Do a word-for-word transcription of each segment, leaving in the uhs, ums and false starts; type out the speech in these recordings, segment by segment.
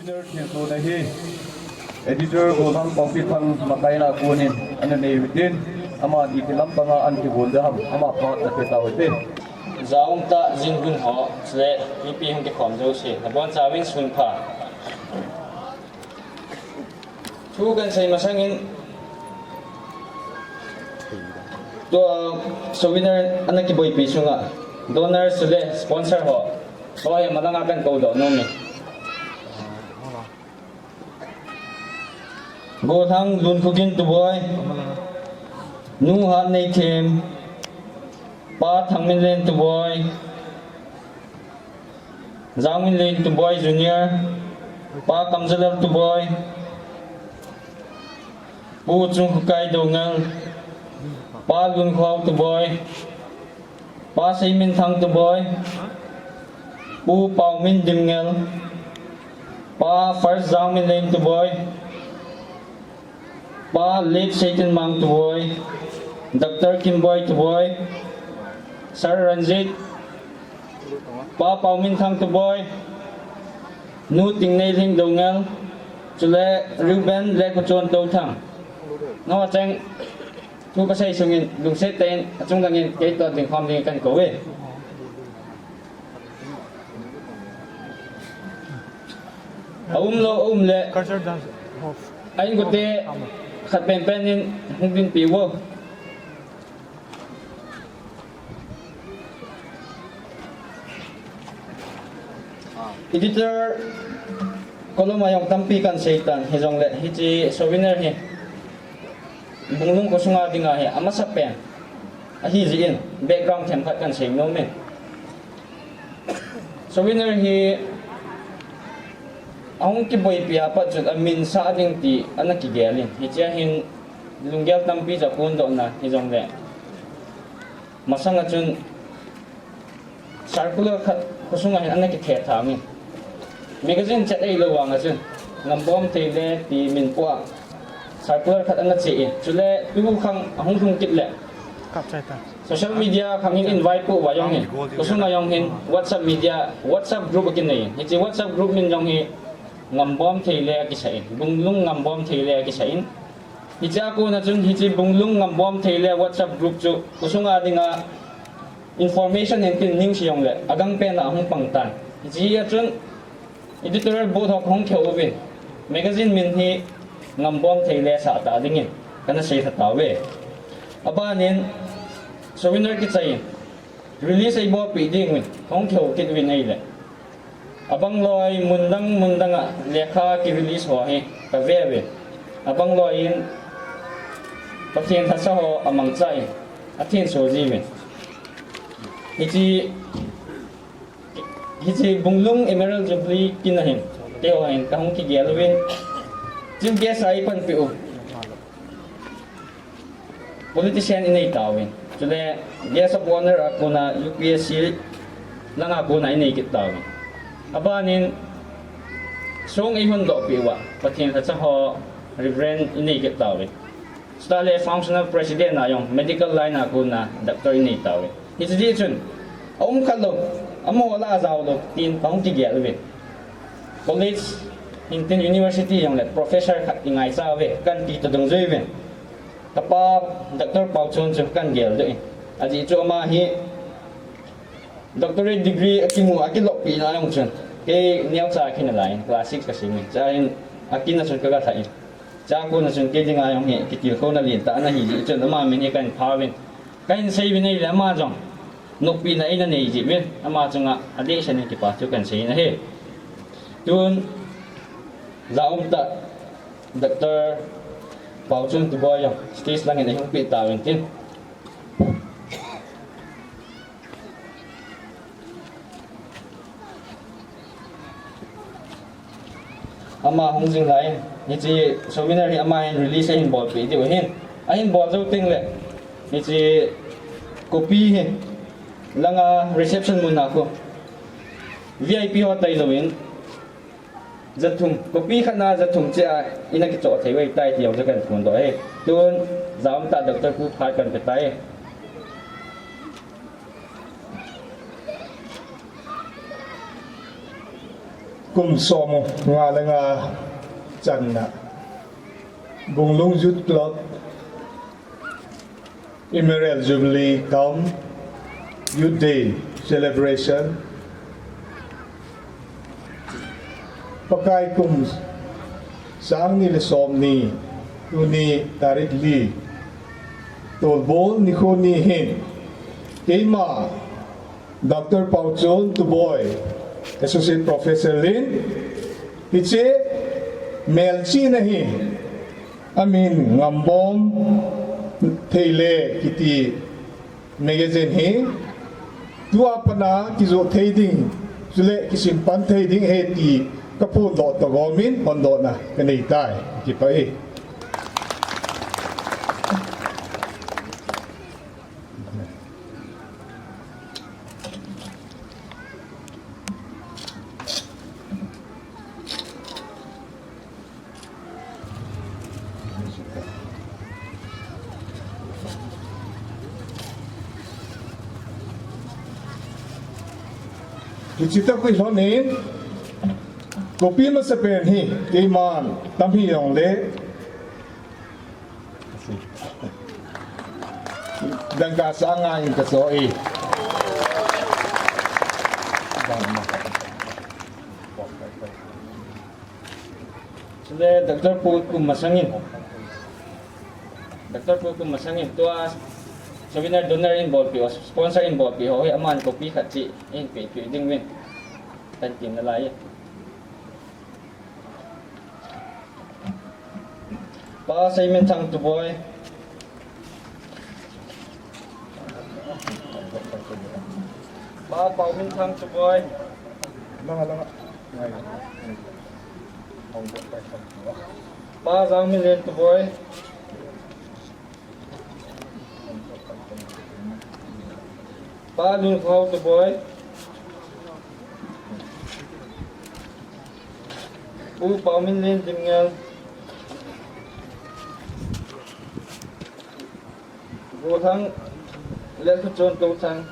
Thilsoh na hi Editor Golhang Pangpithang makaina kunin ana nei utin, aman iti lampanga ana kivon ding ham, ama phat na pe tau hite. Jaum tah jingun ho, chule mipi hung kikhom jouse, nabonchauvin sunpha. Thu kahin sei masangin, tua souvenir ana kiboipi sunga donor chule sponsor ho, ho hi malanga kahin koudoh nom e. Golhang Lunkhogin Tuboi, Nu Hatneithem, Pa Thangminlen Tuboi, Jangminlen Tuboi Junior, Pa Kamjalal Tuboi, Pu Chungkhokai Doungel, Pa Lunkhohao Tuboi, Pa Seiminthang Tuboi, Pu Paomin Dimngel, Pa First Jangminlen Tuboi, Pa Late Seitinmang Tuboi, Doctor Kimboi Tuboi, Sir Ranjit, Pa Paominthang Tuboi, Nu Tingneilhing Doungel, chule Reuben Lekhuchon Touthang. Nangho cheng thu kasei sungin lungset tah in achung langin kei toh dingkhom dingin kahin kou e. Aumlou aum le, a inkote khat penpen in hung dinpi uvo. Editor, kolom a jong tampi kahin seitan, hijongle hiche souvenir hi Bunglung khosunga dinga hi amasapen ahi jeh in background themkhat kahin sei nom e. Souvenir hi ahung kiboipi apat chun aminsah ding ti ana kigel in, hichea hin lunggel tampi chu akondohna hijongle, masanga chun circular khat khosunga hin ana kithe tha in, magazine chet ahilou vanga chun Ngambomtheile ti min poh a circular khat ana che in, chule tukhang ahung lhung kit le social media khang hin invite poh uva jong hin, khosunga jong hin WhatsApp media, WhatsApp group akinei in, hiche WhatsApp group min jong hi Ngambomtheile akisah in, Bunglung Ngambomtheile akisah in, hichea kona chun hiche Bunglung Ngambomtheile WhatsApp group chu khosunga dinga information hintin ningse jongle agangpen a ahung pang tan. Hichea chun editorial board ho kahung kihou uvin, magazine min hi Ngambomtheile sah tah dingin kana seilha tauve. Abanin souvenir kichai in release eibolpeh dinguvin kahung kihou kit uvin ahile, abangloi mundang mundanga lekha kirelease ho hi kave uve. Abangloi in Pathen lhacha ho amangcha in athenso jiuvin, hiche, hiche Bunglung Emerald Jubilee kin a hin keiho hin kahung kigel uvin, chief guest a eipanpeh u politician inei tauvin, chule guest of honour a kona U P S C langa kona inei kit tauvin, abanin song eihondohpeh uva Pathen lhacha ho Reverend inei kit tauvin, chutah le functional president a jong medical line a kona doctor inei tauvin, hiche jeh chun aum khatlou, amaho lah a jaolou tin kahung kigel uvin, college hintin university jongle professor khat ingaicha uve, kahin ti tadung jui uvin, kapa Doctor Paochon chu kahin geldoh in, ajeh chu ama hi doctorate degree akimu, akiloppi na jong chun kei neocha kina lai in class six kasim in, chua hin akin a chun kaga lhah in, chua kona chun kei dinga jong hi kitilkhouna lentah ana hi jeh chun ama min hi kahin phauvin, kahin seiuvin ahile ama jong noppi na eina nei jeh uvin ama chunga adehset in kipa thu kahin sei in ahi. Tun jaumtah Doctor Paochon Tuboi jong stage langin eihung peh tauvin tin. Ama hung jing lai in, hiche souvenir hi ama hin release ahin bolpeh diu ahin, ahin bol jou tengle hiche copy hi langa reception mun a khu V I P ho tailouvin, jathum, copy khat na jathum cheh a ina kichoh thei u ahitai ti jong chu kahin phondoh e. Tun jaumtah Doctor pu phat kahin pe tai. Kum som nga le nga channa Bunglung Youth Club Emerald Jubilee cum Youth Day Celebration. Pakai kum sang ni le som ni, tuni tarik li, Tolbol nikho ni hin, keima Doctor Paochon Tuboi, Associate Professor lin, hiche melchihna hi amin Ngambom Theile kiti magazine hi tua pat a kijoh thei ding, chule kisimpan thei ding ahi ti kaphondoh toh gomin hondohna kanei tai. Kipah e. Hiche toh kilhon in, copy masapen hi keiman tam hijongle, dangka sang ngai in kaso e. Chule Doctor Pu Kum Masang in, Doctor Pu Kum Masang in tua souvenir donor in bolpeh u, sponsor in bolpeh u hi aman copy khat cheh in pehpeh ding uvin, kan tin nalai e. Pa Seiminthang Tuboi. Pa Paominthang Tuboi. Pa Jangminlen Tuboi. Pa Lunkhohao Tuboi. Pu Paominlen Jimngel. Golhang Lethuchon Touthang.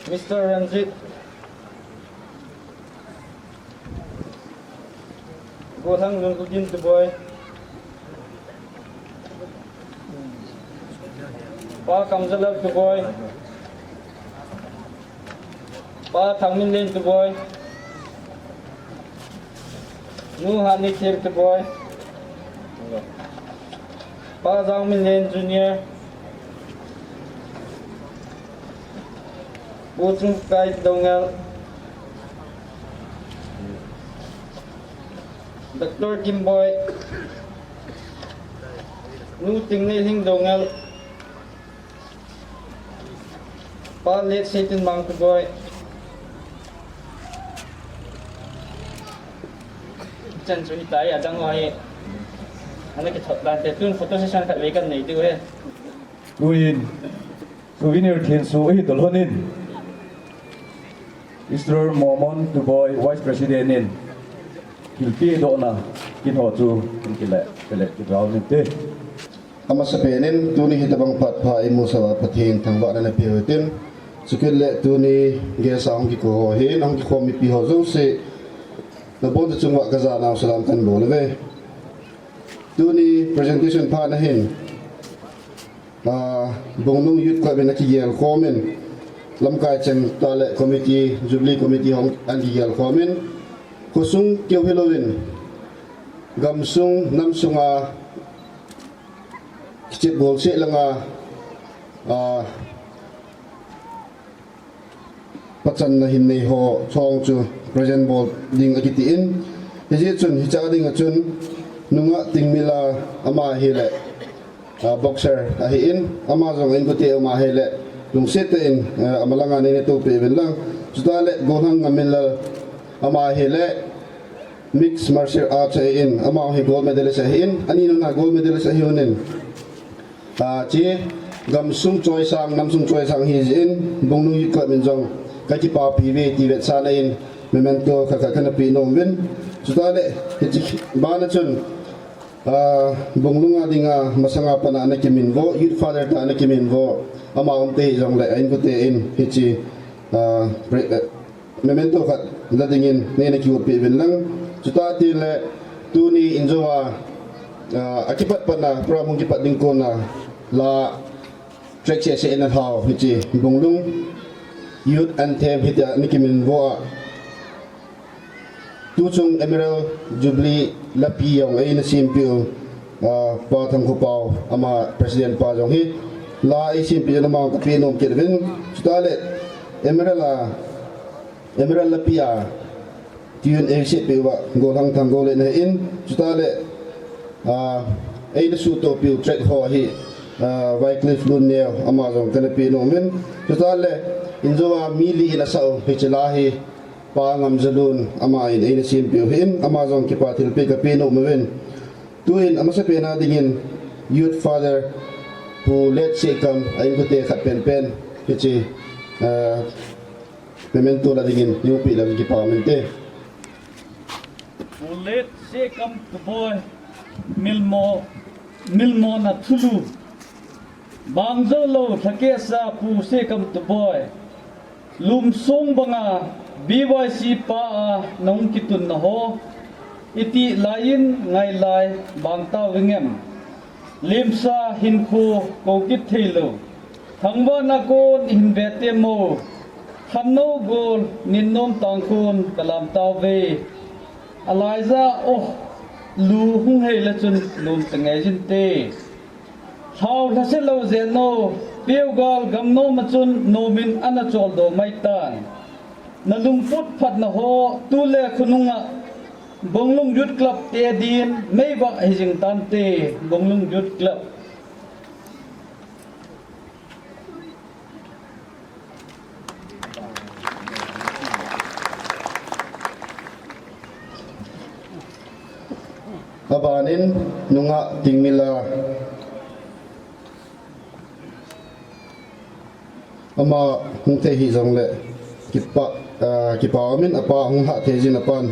Mister Ranjit. Golhang Lunkhohgin Tuboi. Pa Kamjalal Tuboi. Pa Thangminlen Tuboi. Nu Hatneithem Tuboi. Pa Jangminlen Junior. Pu Chungkai Doungel. Doctor Kimboi. Nu Tingneihing Doungel. Pa Late Seitinmang Tuboi. Chan chu hitai, adang ho hi ana kithot dante, tun photo session khat vei kan nei diu ahi. Tuin souvenir thenso ahi tolhon in, Mister Momon Tuboi, Vice President in thilpehdohna kin ho chu kin kile, kile kit uvin te. Amasapen in tuni hitobang phat pha imusah uva Pathen thangvahna napeh u hitin, chukit le tuni guest a hung kikou ho hin, ahung kikhom mipi ho jouse, nabonchauva chunga kajana u salam kan bol uve. Tuni presentation phat na hin, ah, Bunglung Youth Club in akigel khom in, lamkai cheng tah le committee, Jubilee Committee hon akigel khom in, khosung keu hilouvin, gamsung, namsunga kichep bol seh langa, ah, pachatna hin nei ho chong chu present bol ding akiti in. Hijeh chun hiche a dinga chun nungah Tingmila ama hile, ah, boxer ahin, ama jong inkote ama hile lungset tah in, ah, amalanga neina tohpeh uvin lang. Chutah le Golhang Ngamminlal ama hile mixed martial arts ahin, ama hi gold medalist ahin, ani nuna gold medalist ahi unin. Ah, hiche gamsung choisang, namsung choisang ahi jeh in, Bunglung Youth Club in jong kakipapi uve ti vetsahna in memento khat khat kana pe nom uvin. Chutah le, hiche bana chun, ah, Bunglung a dinga masanga pat a ana kiminvo, Youth Father tah a ana kiminvo, ama umte hijongle, a inkote in, hiche ah, pre-, eh, memento khat la dingin nei na kiutpi uvin lang. Chuti tile tuni in jouva, ah, akipat patna program hung kipat ding kona la track seh seh in alhau hiche Bunglung Youth Anthem hitia ana kiminvo a. Tuchung Emerald Jubilee lapi jong eina sempeh u, ah, Pa Thangkhopao ama President pa jong hi la eisempeh u ama kapeh nom kit uvin. Chutile Emerald a, Emerald lapi a tune eisetpeh uva Golhang Thanggol in ahin. Chutile, ah, eina sutohpeh u track ho hi, ah, Wycliffe Lunneo ama jong kana peh nom uvin. Chutile in jouva mi li in asah u hiche la hi Pa Ngamjalun ama in eina sempeh u ahin, ama jong kipa thilpeh kapeh nom uvin. Tuin amasapen a dingin Youth Father Pu Letsehkam a inkote khat penpen hiche, ah, memento la dingin neipeh le kipa umin te. Pu Letsehkam Tuboi, Milmo, Milmona Thulu. Bang jou lou lhakeh sa Pu Sehkam Tuboi, lumsong banga B Y C pa a nahung kitunna ho itih laiyin ngailai bang tauvingem? Lemsa hinkho kou kit theilou, thangvahna kon ihin ve temo, khannou gol ninnom tang kon kalam tauve. Alaija o, lu hung hei le chun nom tange jin te. Lhau lhase lou jeh no, peugal gamnom a chun nomin ana choldo mai tan. Na lungput phatna ho tule khonunga Bunglung Youth Club te din meivah hijing tante, Bunglung Youth Club. Abanin nungah Tingmila, ama hung thei hijongle kipa, ah, kipa umin, apa hung lhah thei jin apan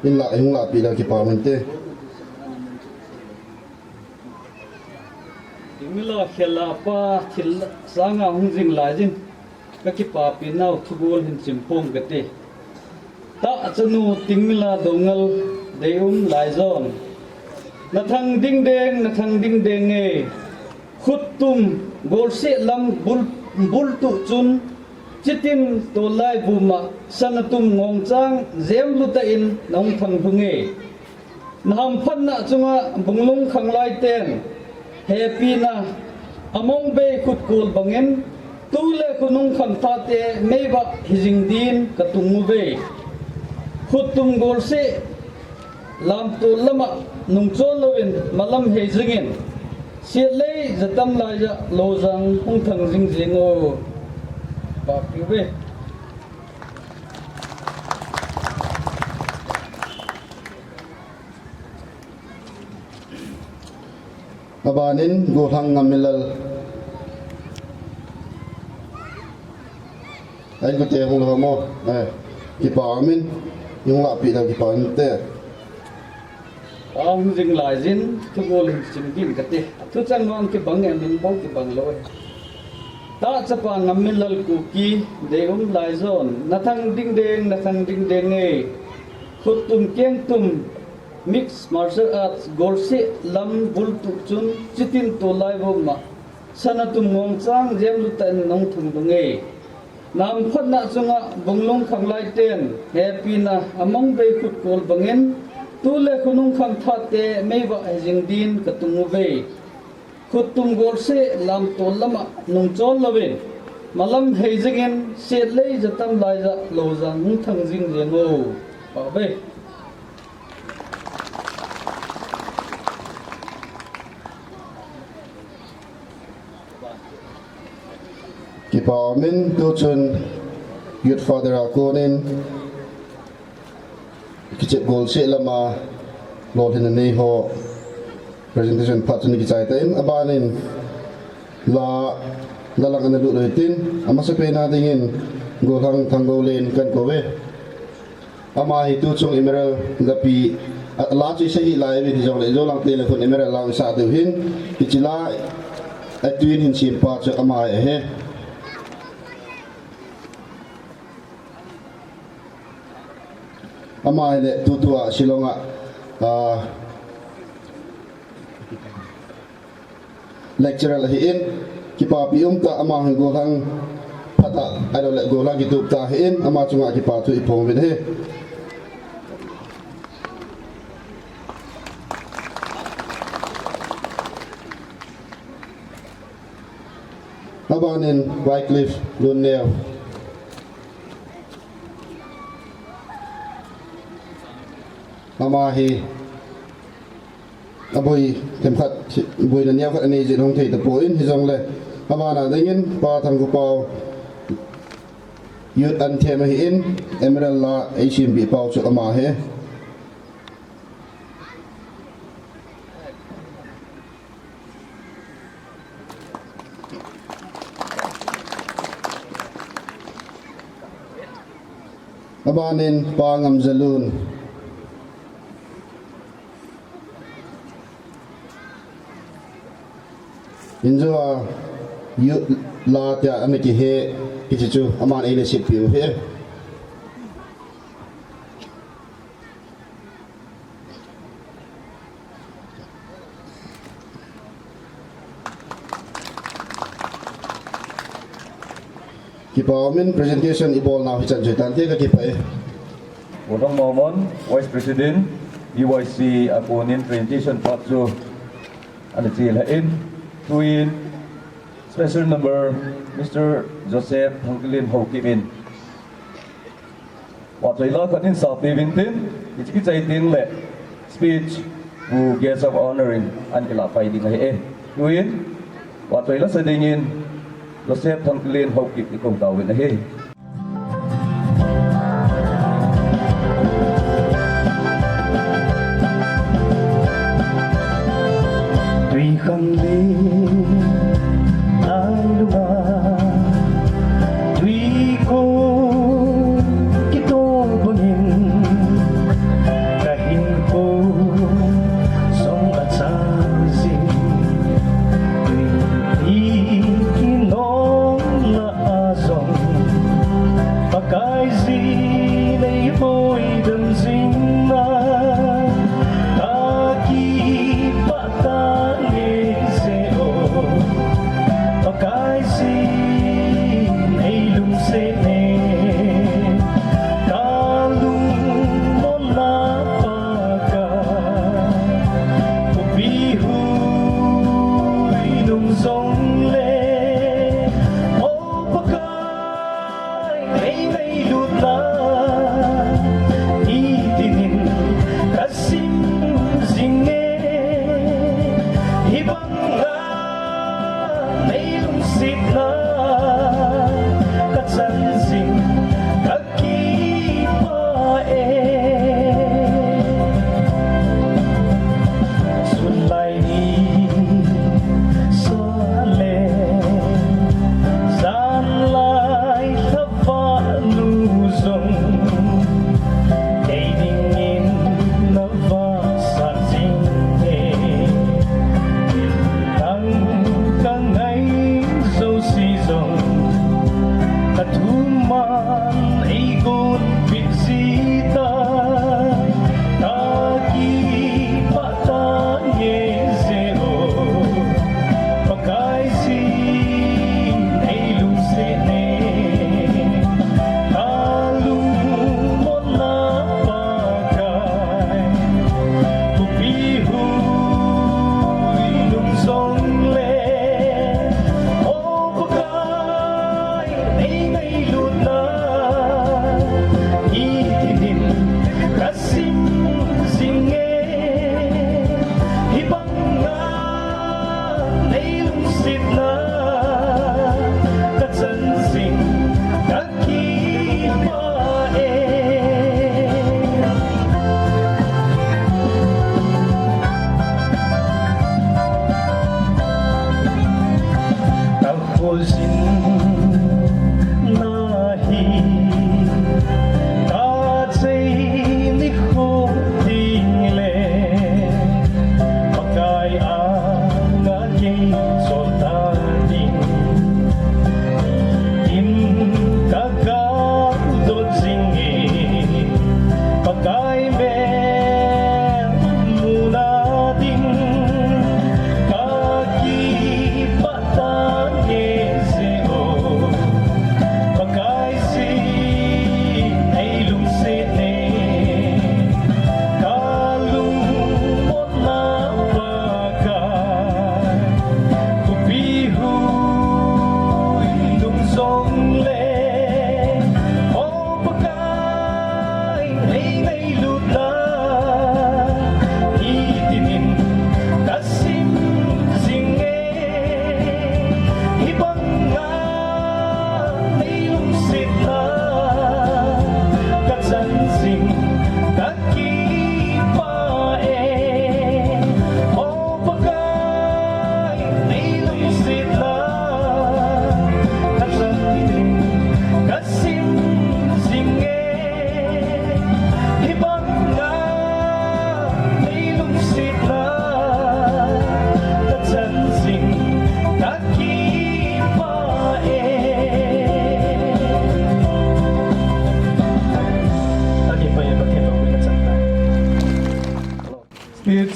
in la, hung lahpeh le kipa umin te. Tingmila khel a pa thil sanga hung jing laijin, ka kipapi nau thugol hin chim phong kate. Tahchanu Tingmila Doungel, Deium Laijon. Na thang ding deng, na thang ding deng e. Khuttum golseh lam bul, bultuh chun, chitin tolai vuma sanatum ngongchang jemlutah in nahung thang lhung e. Na hamphatna chunga Bunglung khanglai ten hepina among bei khutkol bangin, tule khonung khangthah te meivah hijing din katung uve. Khuttum golseh lamtol lama nungchon louvin malam hei jingin, Sietlei Jatam Laija loujang hung thang jing jeng o. Papi uve. Abanin Golhang Ngammilal. Ahin kute hung lo mo. Eh, kipa umin, hung lahpeh le kipa umin te. Ahung jing laijin, thugol hin sim din kate. Athu chang vang kibang e, min bou kibang lou e. Tahchapa Ngammilal Kuki, Deium Laijon, na thang ding deng, na thang ding deng e. Khuttum kengtum, Mixed Martial Arts golseh lam bultuh chun chitin tolai vuma sanatum ngongchang jemlutah in nahung thang lhung e. Na hamphatna chunga Bunglung khanglai ten hepina among bei khutkol bangin, tule khonung khangthah te meivah hijing din katung uve. Khuttum golseh lamtol lama nungchon louvin malam hei jingin, Sietlei Jatam Laija loujang hung thang jing jeng o. Papi uve. Kipa umin, tuchun Youth Father a konin kichep golseh lama lolhinna nei ho presentation phat chun kichai tan, abanin la, la lang ana lut lou tin, amasapen a dingin Golhang Thanggol in kahin kou ve. Ama hi tuchung Emerald lapi, a, la chu isah hih lai uvin hijongle, jou lang teng le khun Emerald la isah diu hin, hiche la a tune hin sempa chu ama hi ahi. Ama hile tutua Shillong a, ah, lecturer ahin, kipapi umtah, ama hin gollhang phatah, ahilouleh gollhang kituptah ahin, ama chunga kipa thu iphong uvin ahi. Abanin Wycliffe Lunneo. Ama hi aboi themkhat, boina neokhat anei jeh in hung thei tapon, hijongle abana dingin Pa Thangkhupao, Youth Anthem ahin, Emerald la eisempeh pau chu ama ahi. Abanin Pa Ngamjalun. Injo a youth la tia ana kihe, hiche chu aman eina seppeh u ahi. Kipa umin, presentation ibolnau hichan chu hitante, kakipah e. Pu Thangmomon, Vice President, B Y C a konin presentation part chu ana chelhah in, tuin special number Mister Joseph Thangkilin Haokip in vahchoi la khat hin sape uvin tin, hiche kichai tengle speech Pu Guest of Honour in ana kilah pai ding ahi e. Tuin vahchoi la sa dingin Joseph Thangkilin Haokip ikou tauvin ahi. Twikhanglen lailunga twikho kitoh bangin, kahinkho jong achang jin, twipi kinong lah a jong Pakaiyin eiboidam jing na, kakipah tange je o. Pakaiyin eilungset e, kalungmonna Pakai. Khopi hui nung jongle, o Pakai, ei ngailut na.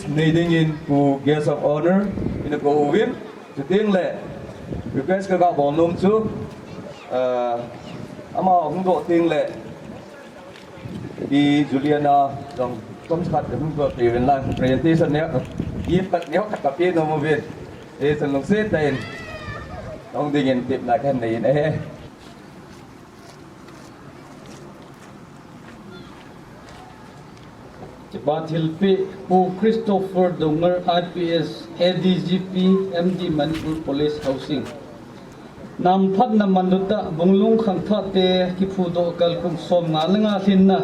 Nei dingin Pu Guest of Honor ina kou uvin, chuteng le request ka ga bol nom chu, ah, ama hung doh teng le Pi Juliana jong chomkhat hung doh teng uvin lang presentation neo, gift khat neo khat ka pe nom uvin. Ei chan lungset tah in hung dingin tepna ka nei in ahi. Kipa thilpeh, Pu Christopher Doungel, I P S, A D G P, M D Manipur Police Housing. Nam phatna manlu tah, Bunglung khangthah te kiphudoh kal kum som nga le nga lhinna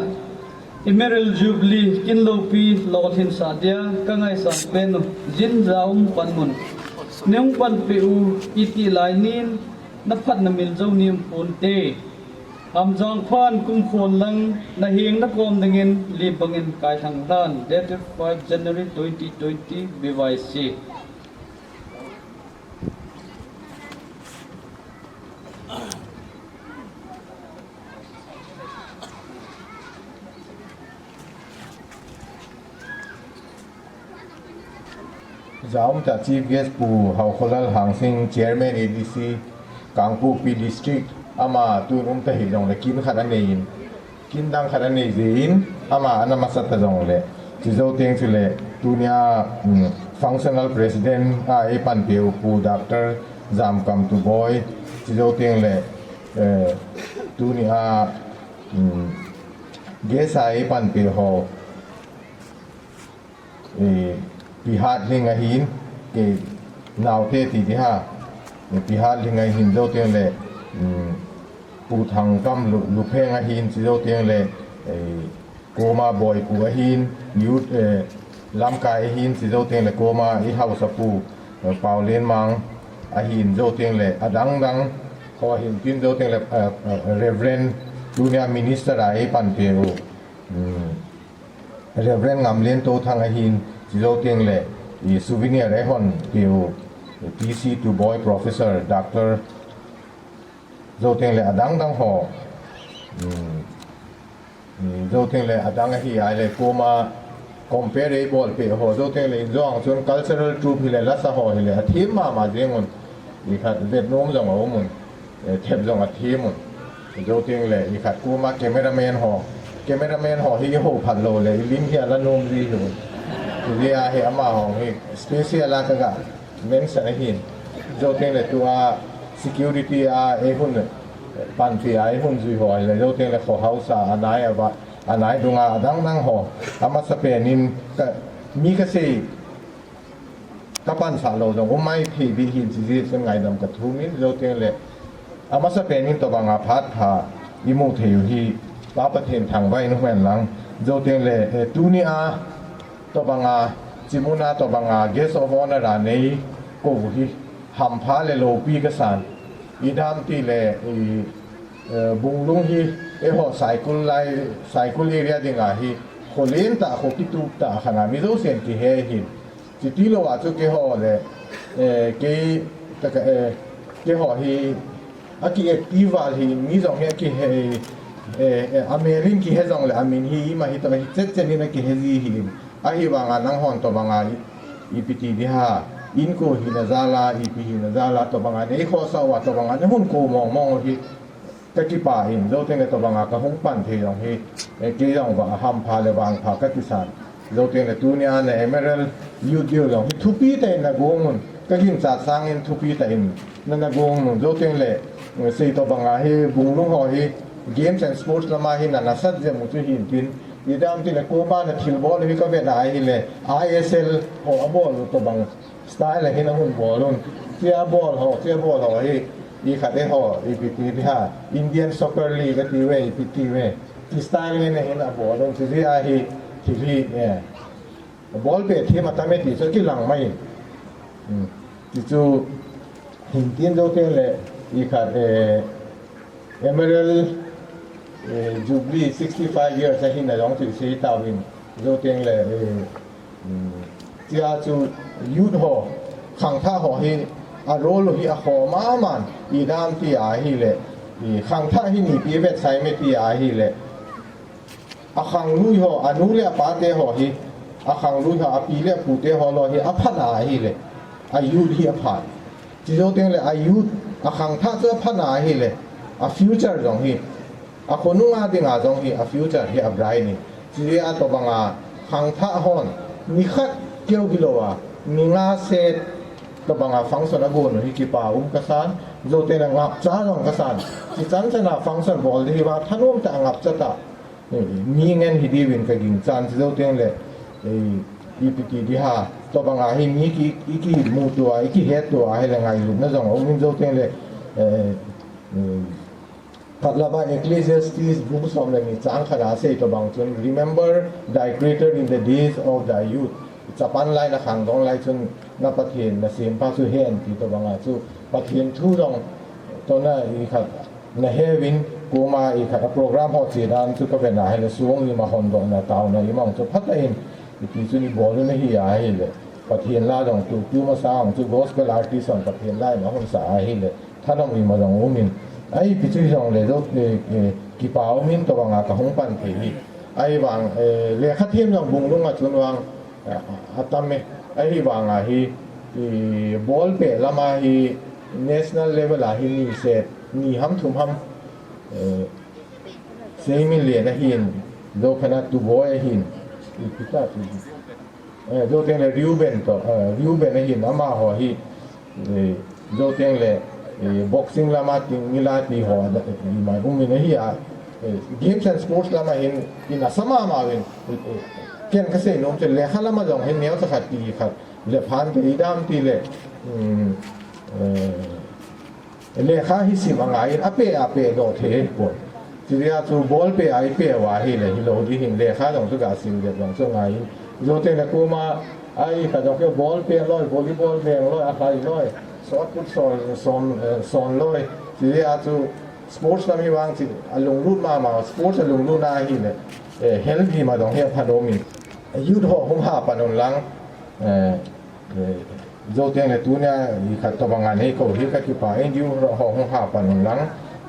Emerald Jubilee kin loupi lolhinsah dia ka ngaisang pen u, jin ja um panmun. Nei hung panpeh u, iti lai nin na phatna mil jou nim ponte. Hamjang phan kum khon lang, na heng na kom dingin, li bangin kai thang lan, date five January twenty twenty, B Y C. Jaum tah Chief Guest Pu Haokholal Hangsing, Chairman A D C, Kangpokpi District, ama tun um ta hi jongle kin khat anei in, kin dang khat anei jeh in, ama ana masa ta jongle, chi jou teng chule, tunia, um, Functional President a ei panpeh u Pu Doctor Jamkamtuboi, chi jou teng le, eh, tunia, um, guest a ei panpeh ho, eh, Pi Hatlhing ahin, kei naote ti di ha. Eh, Pi Hatlhing ahin jou teng le, um, Pu Thangkam Lu-, Lupheng ahin, chi jou teng le, eh, Koma Boipu ahin, youth, eh, lamkai ahin, chi jou teng le Koma i hausa pu, eh, Paolenmang ahin, jou teng le adang dang ho ahin, tin jou teng le, eh, eh, Reverend tunia Minister a ei panpeh u, um, Reverend Ngamlen Touthang ahin, chi jou teng le, i souvenir ei hon peh u, T C Tuboi, Professor, Doctor, jou teng le adang dang ho, um, um, jou teng le adang ahi a le, Koma compare ei bolpeh ho, jou teng le in jong chun cultural troupe hi le, lasa ho hi le, athem mama jeng un, i khat vet nom jong aum un. Eh, thep jong athem un. Jou teng le, i khat Koma cameraman ho. Cameraman ho hi i ho phat lou le, i lim hi ala nom ji hi un. Hijeh a hi ama ho hi special a ka ga mention ahin. Jou teng le tua security a ei hun, panpeh a ei hun jui ho hi le, jou teng le kho hausa a nai a va, a nai dunga adang dang ho. Amasa pen in ka, mi ka sei, ka pansah lou jong um mai thei di hin, chi jeh chun ngaidam ka thum in, jou teng le, amasa pen in tobang a phat pha i mu thei u hi, Pa Pathen thangvah in um hen lang, jou teng le, eh, tunia tobang a, chi mun a tobang a, guest of honor a nei kou u hi, hampha le loupi ka san, i dam ti le, i, eh, Bunglung hi, eiho Saikul lai, Saikul area ding a hi, kho len tah, kho kitup tah khat a, mi jousen kihe hin, Chiti lou a chu keiho le, eh, kei, ka, ka, eh, keiho hi, aki active val hi, mi jong hi aki he, eh, eh, amelin kihe jong le, amin hi, ima hi toh hi chet chet in aki he ji hi. Ahivang a nang hon tobang a i, ipi ti di ha, inko hina jal a, ipi hina jal a, tobang a nei khohsah uva, tobang a nei hun kou mong mong u hi, Ka kipah in, jou teng le tobang a ka hung pan thei jong hi, eh, kei jong va hampha le vangpha ka kisan. Jou teng le tunia na Emerald Youth Day jong hi thupi tah in na gong un, ka ginchat sang in thupi tah in na na gong un. Jou teng le, eh, sei tobang a hi Bunglung ho hi games and sports lam a hi na nasat jeng u chu hin tin, i dam ti le Koma na thilbol hi ka vet a hi le I S L ho a bol u tobang Style a hin a hun bol un. Chia bol ho, chia bol ho hi, i khat e ho, ipi ti di ha, Indian Soccer League ti ve, ipi ti ve. Ti style ngen a hin a bol un, ti di a hi, ti hi, eh. Bol pe thi ma ta me ti chu kilang mai. Hmm. Ti chu, hin tin jou teng le, i khat, eh, Emerald, eh, Jubilee sixty five years a hin a jong thil sei tau hin, jou teng le, eh, mm, tia chu youth ho, khangthah ho hi, a role hi a kho ma man, i dam ti a hi le, i khangthah hi nipi vetsai me ti a hi le, a khanglui ho, a nu le a pa te ho hi, akhanglut ha api le apute ho lou hi aphat na ahile, a youth hi aphat. Chujou teng le a youth akhangthah chu aphat na ahile, a future jong hi, akhonunga dinga jong hi a future hi a bright in. Chujeh a tobanga khangthah hon, nikhat keu hilou a, ni nga set tobanga function agon u hi kipa um kasan, jou teng le ngapcha jong kasan. Chichan chana function bol di hiva thanom tah ngapcha tah mi ngen hi diuvin kagingchan, chujou teng le, eh, ipi ti di ham, tobanga hi mi ki, ikimuto a, ikihetto a, hile ngailutna jong aum in, jou teng le, eh, eh, Khat lama Ecclesiastes bung som le ni chang khat a asei tobang chun, "Remember thy Creator in the days of thy youth." Chapang lai na khangdong lai chun na Pathen na sempa chu hen ti tobanga chu Pathen thu jong tona ikhat na heuvin, koma ikhat a program ho che dan chu kavet na hile song ima hondohna taona ima chu phatah in iti chu ibol u na hi ahile, Pathen la jong tu, tu masa hung chu gospel artist hon Pathen la ima hung sa ahile, thanom ima jong um in. Ahi, ipi chu hijongle jou, eh, eh, kipa um in tobanga kahung pan thei hi. Ahivang, eh, lekha them jong Bunglung a chun vang, eh, atam e. Ahivanga hi, eh, bolpeh lama hi national level a hi ni set, ni ham thum ham, eh, Seiminlen ahin, Zokhana Tuboi ahin, ipi ta chu. Eh, jou teng le Reuben to, eh, Reuben ahin, amaho hi, eh, jou teng le, eh, boxing lama ting ila ti ho, eh, ima um in ahi a, eh, games and sports lama hin, in asa mama uvin, eh, ken kasei nom chu lekha lama jong hin neocha khat ti khat, le phan te idam ti le, um, eh, Lekha hi sim angai in, apeh, apeh doh thei ahipoi. Chujeh a chu bolpeh a ipeh uva ahile, hilou ding hin lekha jong chu gasim le jong chu angai in. Jou teng le koma, ai, kajong keu bolpeh loi, volleyball veng loi, alhai loi, shot put son, son, eh, son loi. Chujeh a chu sports lam hi vang chu alunglut mama, sports alunglut na ahile, eh, health ima jong hi aphanom in. Youth ho hung ha pan un lang, eh, Eh, jou teng le tunia ikhat tobanga nei kou hi kakipah e, youth ho hung ha pan un lang,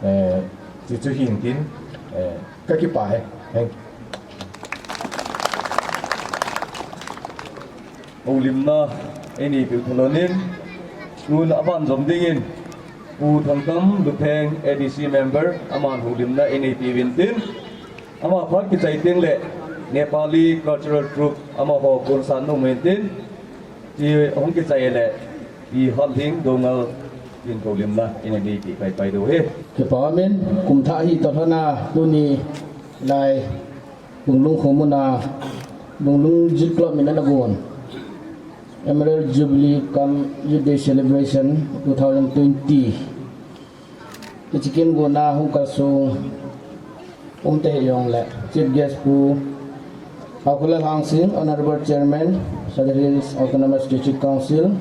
eh, ti chu hin tin, eh, kakipah e. Thank you. Houlimna einei piu thalon in, tun aban jom dingin, Pu Thangkam Lupheng A D C member, aman houlimna einei piuvin tin, Ama phat kichai teng le Nepali Cultural Troupe amaho concert nom in tin, ti hung kichai le, i Hatlhing Doungel tin houlimna einei pi pai pai diu ahi. Kipa um in, kum thah hi toh lhona tuni lai Bunglung khomun a Bunglung Youth Club min ana gon Emerald Jubilee cum Youth Day Celebration two thousand twenty. Hiche kingona hung kalsong umta hijongle, Chief Guest Pu Haokholal Hangsing, Honorable Chairman, Sadar Hills Autonomous District Council,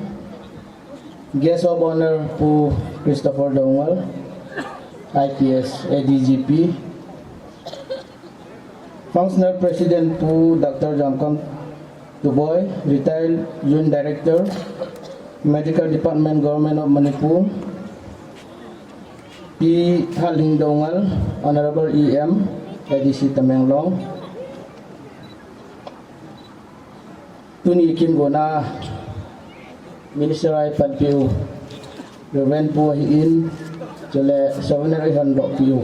Guest of Honor Pu Christopher Doungel, I P S, A D G P, Functional President Pu Doctor Jamkam Tuboi, Retired Joint Director, Medical Department, Government of Manipur, Pi Hatlhing Doungel, Honorable E M, A D C Tamenglong. Tuni kingona Minister a ipanpiu Reverend Pu ahin, chule Souvenir ihondohpiu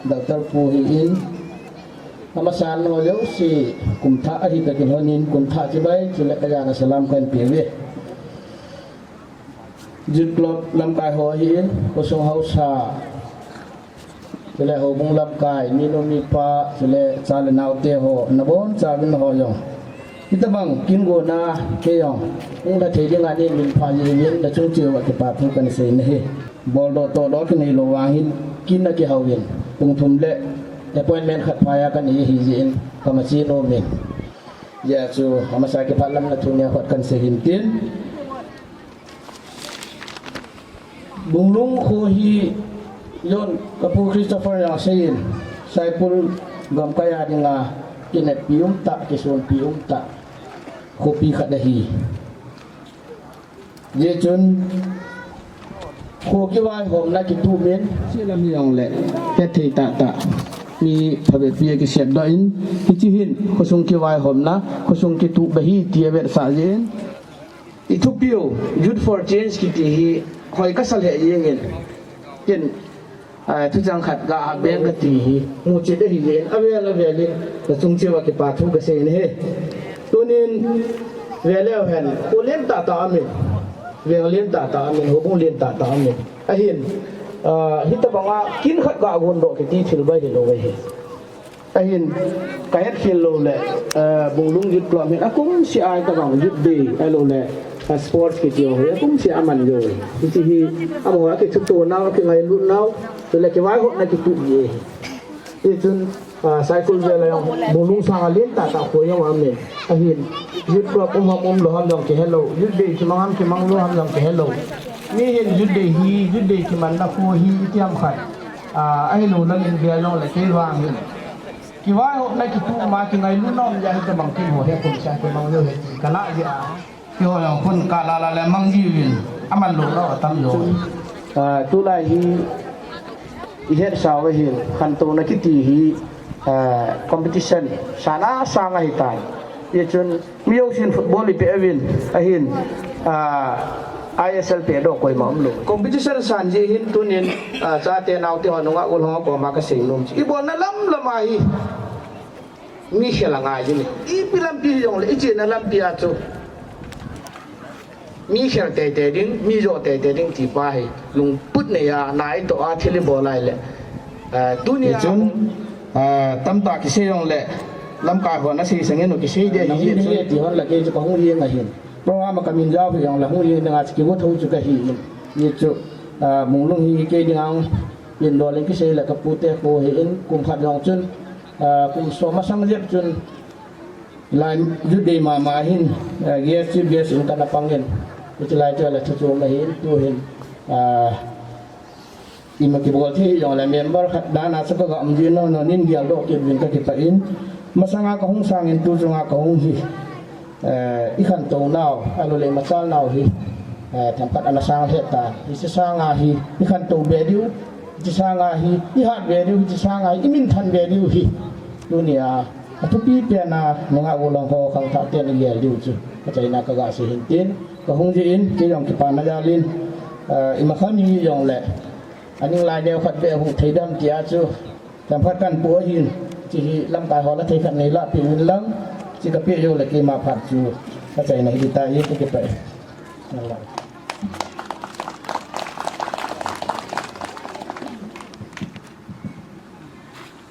Doctor Pu ahin, amasan ho jouse kum thah ahi takin honin, kum thah chibai chule kajana salam kahin peuve. Youth Club lamkai ho ahin, khosung haosa, chule houbung lamkai, minu mipa, chule cha le naote ho, nabonchauvin ho jong, hitobang kingona kei jong hung lha thei dinga neimin pha jeh uvin nachung cheh uva kipa thu kahin sei ahi. Boldoh tohdoh kinei lou vang hin kin akihauvin, pung thum le appointment khat phaiya kanei ahi jeh in kamache nomin, hijeh a chu amasa kipah lamna thu nia khat kahin sei hin tin. Bunglung kho hi jon kapu Christopher in asei in, Saikul gamkai a dinga kineppi umtah, kisonpi umtah khopi khat ahi. Hijeh chun kho kivaihomna kitup in, hiche lam hijongle hetthei tahtah Mi phabep pi a kisiat doh in, hiche hin, khosung kivaihomna, khosung kitup ba hi ti a vetsah jin. I thupiu, Youth for Change kiti hi, hoi kasa lheh jengin. Ken, ah, thuchang khat ga beng kati hi, muchet ahi jin, avel avel in, nachung cheh uva kipa thu kasei in ahi. Tunin, ve leu hen, kho lentah tah amin, veng lentah tah amin, houbung lentah tah amin. Ahin, ah, hitabanga kin khat ga gon doh kiti thil ba hilou ahi. Ahin, kahet khel lou le, ah, Bunglung Youth Club hin akum sia a hitabang Youth Day, ahilou le, ah, sports kiti ho hi akum sia aman jou. Hiche hi, amaho akithuto nau, akingailut nau, chule kivaihomna kitup ji ahi. Hichun, ah, Saikul vel a jong, Bunglung sanga lentah tah kho jong amin. Ahin, Youth Club um ham umlou ham jong kihelou, Youth Day kimang ham kimang lou ham jong kihelou. Mi hin Youth Day hi, Youth Day kimanna kho hi, iti ham khat. Ah, ahilou lam in bia jong le kei vang hin. Kivaihomna kitup ma kingailutna um jeh a hitabang kin ho hi akum sia kimang lou hi ti kalah jeh a. Keiho jong khun kalah lah le mang jiuvin, aman lou lou atam jo. Ah, tulai hi, i hetsau ahin, khantouna kiti hi, ah, competition, sana sang ahitan. Hichun, mi jousen football i pe uvin, ahin, ah, I S L pe doh koima umlou. Competition san jeh hin tunin, ah, chate naote ho nungah golhang ho koma kasei nom chu. I bolna lam lam a hi. Mi khel angai jin. Ipi lampi hijongle, i chena lampi a chu. Mi khel teitei ding, mi jo teitei ding ti pa hi. Lungput nei a, na i toh a thil i bol a ahile. Eh, tuni a. Hichun, eh, tamtah kisei jongle, lamkai hon asei sangin u kisei ding ahi. Nang hi ti hon la kei chu kahung jeng ahin. Program a kamin jao hi jongle hung jeng dinga chu kigot ho chu kahi in. Hichu, eh, Bunglung hi kei dinga hung hin dol in kisei le kapute kho hi in, kum khat jong chun, ah, kum som masang jep chun, lai Youth Day mama hin, ah, guest, chief guest in kana pang in, hiche lai chu le thu chom ahin, tu hin, ah, ima kibol thei hijongle member khat dan a chu kaga um jin, no, no, nin geldoh kit uvin kakipah in, masanga kahung sang in tu chunga kahung hi. Eh, i khantou nau, ahilou le i machal nau hi, eh, themkhat ana sang lheh tan. Hiche sanga hi, i khantou be diu, hiche sanga hi, i hat be diu, hiche sanga hi, i minthan be diu hi. Tunia, athupi pen a, nungah golhang ho khangthah ten i gel diu chu. Kachaina kaga sei hin tin, kahung jeh in, kei jong kipana jal in, eh, ima kha mi jongle, aning lai neo khat beh hung thei dem tia chu. Themkhat kahin pu ahin, hiche hi lamkai ho la thei khat nei lahpeh uvin lang, hiche kapeh jou le keima phat chu kachaina hi ding tai, kakipah e.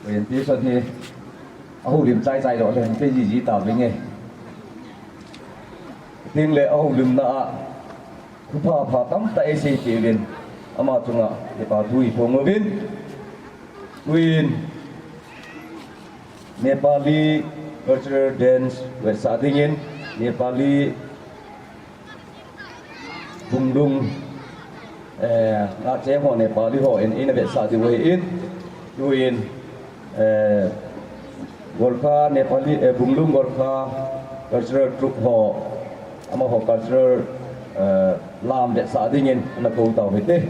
Orientation hi ahoulim chai chai lou le, pe ji ji tauvin nge. Tin le ahoulimna a, Thupha pha tamtah eiseipeh uvin, ama chunga kipa thu iphong uvin. Tuin Nepali cultural dance vetsah dingin Nepali Bunglung, eh, ngahcheng ho Nepali hon eina vetsah diu ahin. Tuin Eh, Gorkha, Nepali, eh, Bunglung Gorkha Cultural Troupe ho, amaho cultural, eh, lam vetsah dingin ana kou tau hite.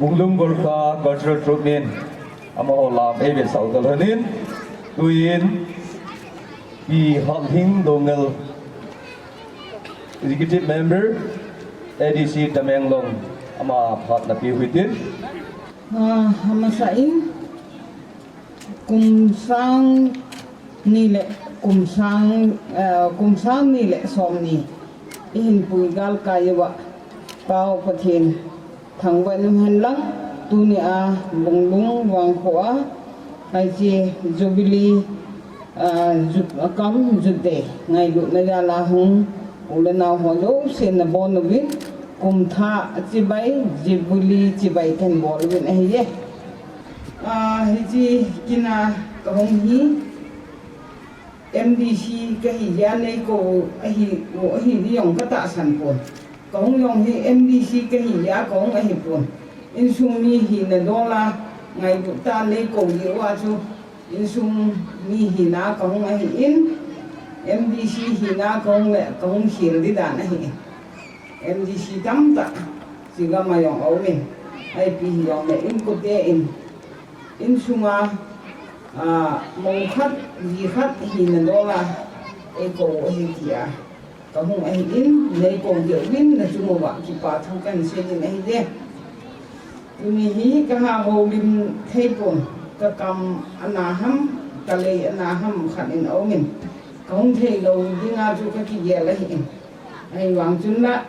Bunglung Gorkha Cultural Troupe in amaho lam eivetsah u talhon in, tuin Pi Hathing Doungel, Executive Member, A D C Tamenglong, ama phat napeh u hitin. Ah, amasa in, kum sang ni le, kum sang, eh, kum sang ni le som ni, ihin pui galkai uva, Pau Pathen thangvah in um hen lang, tunia Bunglung vangkho a, hiche Jubilee, ah, Youth, ah, cum Youth Day ngailutna jal a hung u le nao ho jouse nabon uvin, kum thah chibai, Jubilee chibai kahin bol uvin ahiye. Ah, hiche kin a kahung hi, M D C kahi jeh a neikou ahi, u ahi di jong katahsan pon. Kahung jong hi M D C kahi jeh a kahung ahipon. Insung mi hina dol a ngailut tah a neikou jeh uva chu, insung mi hina kahung ahin, M D C hina kahung le kahung khel di dan ahin. M D C tamtah, chigam a jong aumin. Ipi hijongle inkote in, insunga, ah, mong khat, ji khat hina dol a eikou u ahi tia kahung ahin, neikou jeh uvin nachung uva kipa thu kahin seijin ahije. Tuni hi kaha houlim thei pon, kakam ana ham, kalei ana ham khat in aumin. Kahung theilou dinga chu kakigel ahin. Ahivang chun la,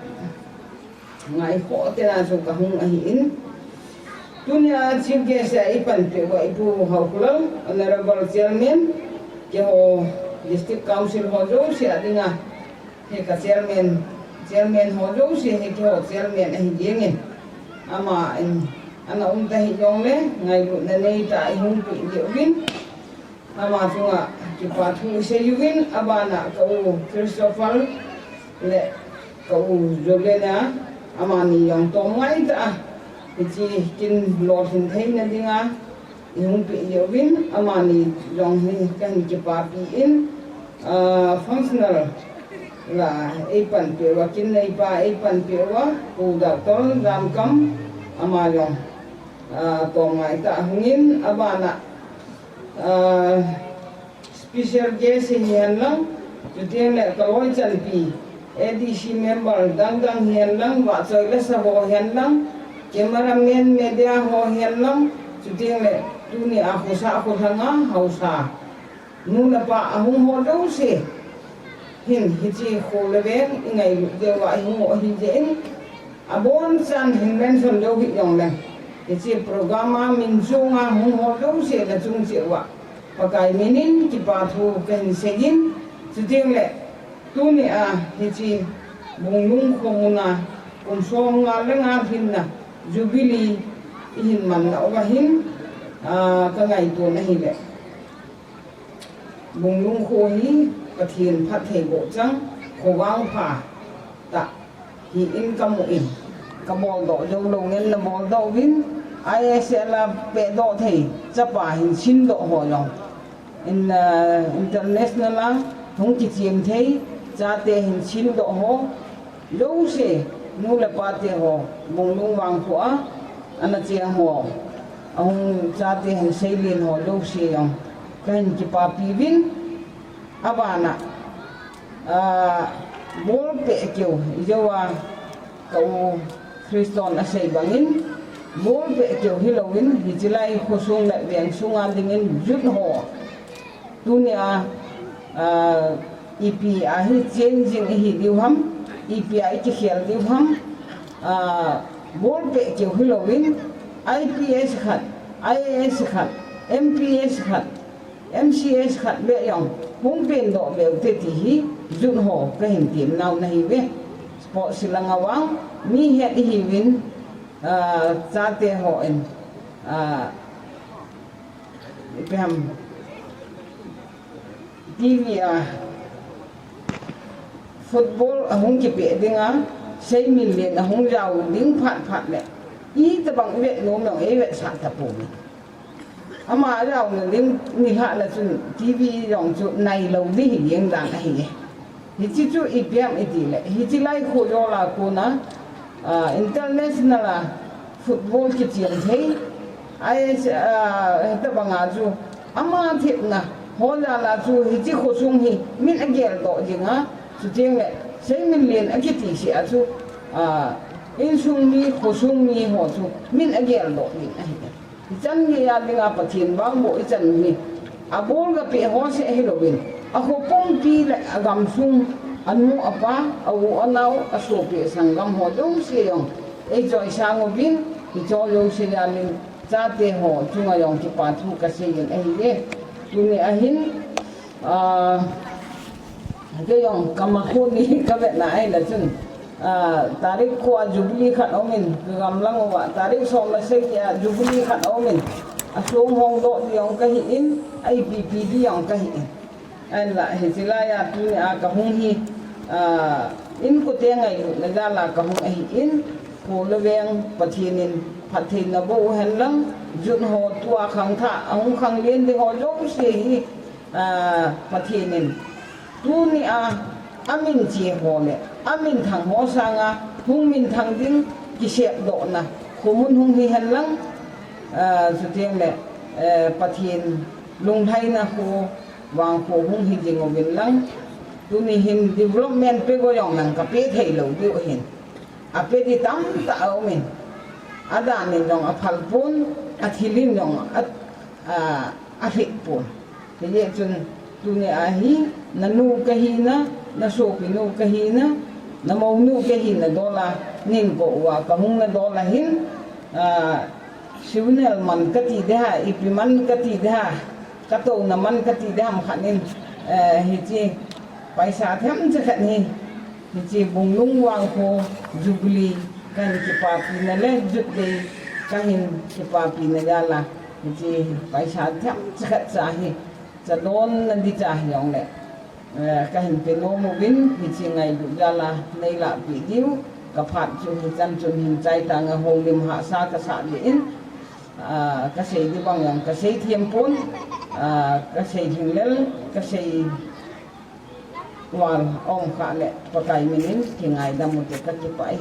ngaikhoh tena chu kahung ahin. Tunia Chief Guest a eipanpeh uva ipu Haokholal, Honourable Chairman, keiho District Council ho jouse a dinga, hi ka Chairman, Chairman ho jouse hi keiho Chairman ahi jengin. Aman ana um tahih jongle, ngailutna neitah a ihung peh jeh uvin, ama chunga kipa thu isei uvin, abana ka u Christopher le ka u Jolena, amani jong tomngai tah a hiche kin lolhin theina dinga ihung peh jeh uvin, amani jong hi kahin kipapi in, ah, functional la eipanpeh uva, kin neipa eipanpeh uva, Pu Doctor Jamkam, ama jong, ah, tomngai tah a hungin, abana, ah, special guest hihen lang, chuteng le ka loi chanpi, A D C member dang dang hihen lang, vahchoi lasa ho hihen lang, cameraman, media ho hihen lang, chuteng le tunia khosah kholhanga haosa nu le pa ahung ho jouse hin, hiche kho le veng ingailut jeh uva ihung u ahi jeh in, abonchan hin mention lou hih jongleng, hiche program a min chunga hung ho jouse nachung cheh uva Pakai minin kipa thu kahin seijin, chuteng le tunia hiche Bunglung kho muna kum somnga le nga lhinna Jubilee ihin manna uva hin, ah, kangaito na ahile, Bunglung kho hi Pathen phattheiboh chang, kho vangpha tah hi in kamu in, kaboldoh joulou ngen naboldoh uvin, I S L a pehdoh thei chapa hin chindoh ho jong, in, ah, international a hung kichem thei chate hin chindoh ho jouse, nu le pate ho, Bunglung vangkho a ana cheng ho, ahung chate hin seilen ho jouse jong kahin kipapi uvin, abana, ah, bolpeh keu, ijouva ka u Christon asei bangin, bolpeh keu hilouvin, hiche lai khosung le veng sunga dingin youth ho, tunia, ah, ipi a hi changing ihi diu ham, ipi a ikikhel diu ham, ah, bolpeh keu hilouvin, I P S khat, I A S khat, M P S khat, M C S khat beh jong hung pengdoh beh ute ti hi youth ho kahin temnau nahiuve. Sports langa vang mi het ihiuvin, ah, chate hon, ah, ipi ham, T V a football ahung kipeh dinga, seimil len ahung jao ding phat phat le, itobang ivet nom jong eivetsah tapouve. Ama ajaona ding nilhah le chun T V jong chu nailou ding hi ding dan ahi. Hiche chu ipi ham itile, hiche lai khu jol a kona, ah, international a football kichen thei. Ai, ah, hitabanga chu ama thepna ho jal a chu hiche khosung hi min ageldoh jing a, chuteng le Seiminlen akiti seh a chu, ah, insung mi, khosung mi ho chu min ageldoh jing ahi. Hichan geiya dinga Pathen vangboh ichan hi, abol gapeh ho seh hilouvin, akho pumpi le agamsung, anu apa, a-u anao, asopi asanggam ho jouse jong eichoisang uvin, hicho jouse jalin chate ho chunga jong kipa thu kasei in ahiye. Tuni ahin, ah, kei jong kamakho ni kavetna ahile chun, ah, tarik ko a Jubilee khat aumin, kagam lang uva tarik som le sagi a Jubilee khat aumin, asong hongdoh ding jong kahi in, a-ipi ipi ding jong kahi in. Ahinla hiche laiya tunia kahung hi, ah, inkote ngailutna jal a kahung ahin, kho le veng Pathen in phattheina boh uhen lang, jut ho tua khangthah, ahung khanglen ding ho jouse hi, ah, Pathen in tunia aminche ho le aminthang ho sanga hung minthang ding kisepdohna khomun hung hihen lang, ah, chuteng le, eh, Pathen lunglhaina kho, vangkho hung hi jing uvin lang, tuni hin development pe go jong lang kape thei lou diu ahin. Ape ding tamtah aumin, adan in jong aphal pon, athil in jong a, a, alhit pon. Hijeh chun tunia hi nanu kahina, nasopinu kahina, namounu kahina dol a neikou uva kahungna dol a hin, ah, signal man kati ding ham, ipi man kati ding ham, katouna man kati ding ham khat in, eh, hiche paisa themcha khat hi, hiche Bunglung vangkho Jubilee kahin kipapina le Youth Day kahin kipapina jal a, hiche paisa themcha khat cha hi, chadonna ding cha hijongle, eh, kahin pe nom uvin, hiche ngailut jal a neilahpeh diu kaphat chu hichan chun hin chai tanga houlim hahsa kasah jeh in, ah, kasei ding bang jong kasei them pon, ah, kasei lhinglel, kasei val aum khah le Pakai min in kingaidam ute, kakipah e.